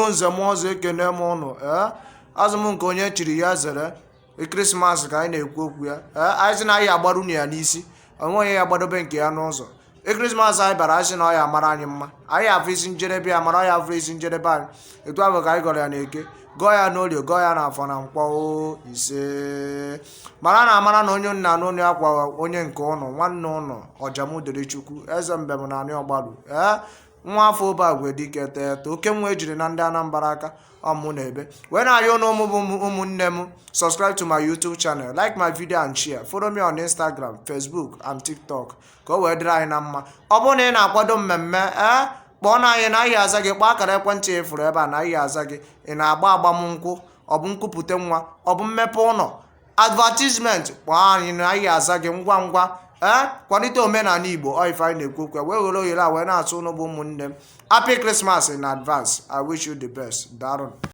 Nze m ọzọ, ekene m ụnụ. Ee, azụ m nke onye chiri ya zere. Krismas ka anyị na-ekwu okwu ya. Ee, anyị sị na anyị agbaru ya n'isi, onwe onye ya gbadobe nke ya n'ụzọ. Krismas anyị bara, asị na ọ ya mara anyị mma, anyị afụ isi njedebe ya, mara ọ ya afụ isi njedebe anyị. Etu ahụ ka anyị gọrọ ya n'Eke, gọọ ya n'Orie, gọọ ya n'Afọ na Nkwọ. O ise, mara na amara na onye nna n'ụlọ ya kwa onye nke ụnụ, nwanne ụnụ, Ọjamudịrịchukwu, eze mbem na anị Ọgbaru. Ee, nwa afọ obe agwe dike teete oke nwa ejiri na ndị Anambra aka ọmụ na ebe wee na-ayọ ụnụ. Ụmụ bụ ụmụnne m, subscribe to my YouTube channel, like my video and share. Follow me on Instagram, Facebook and TikTok ka o wee dịrị anyị na mma. Ọ bụrụ na ị na-akwado mmemme, ee, kpọọ na anyị na anyị aza gị. Kpọọ akara ekwentị ị fụrụ ebe a na anyị aza gị. Ị na-agba agbamnkwụ, ọ bụ nkwupụta nwa, ọ bụ mmepe ụlọ, advertisement, kpọọ anyị na anyị aza gị ngwa ngwa. Ee, kwalite omenala Igbo. Ọ ife anyị na-ekwu okwu ya wee were ohere a wee na-atụ ụnụ bụ ụmụnne m, happy Christmas in advance. I wish you the best. Daalụ.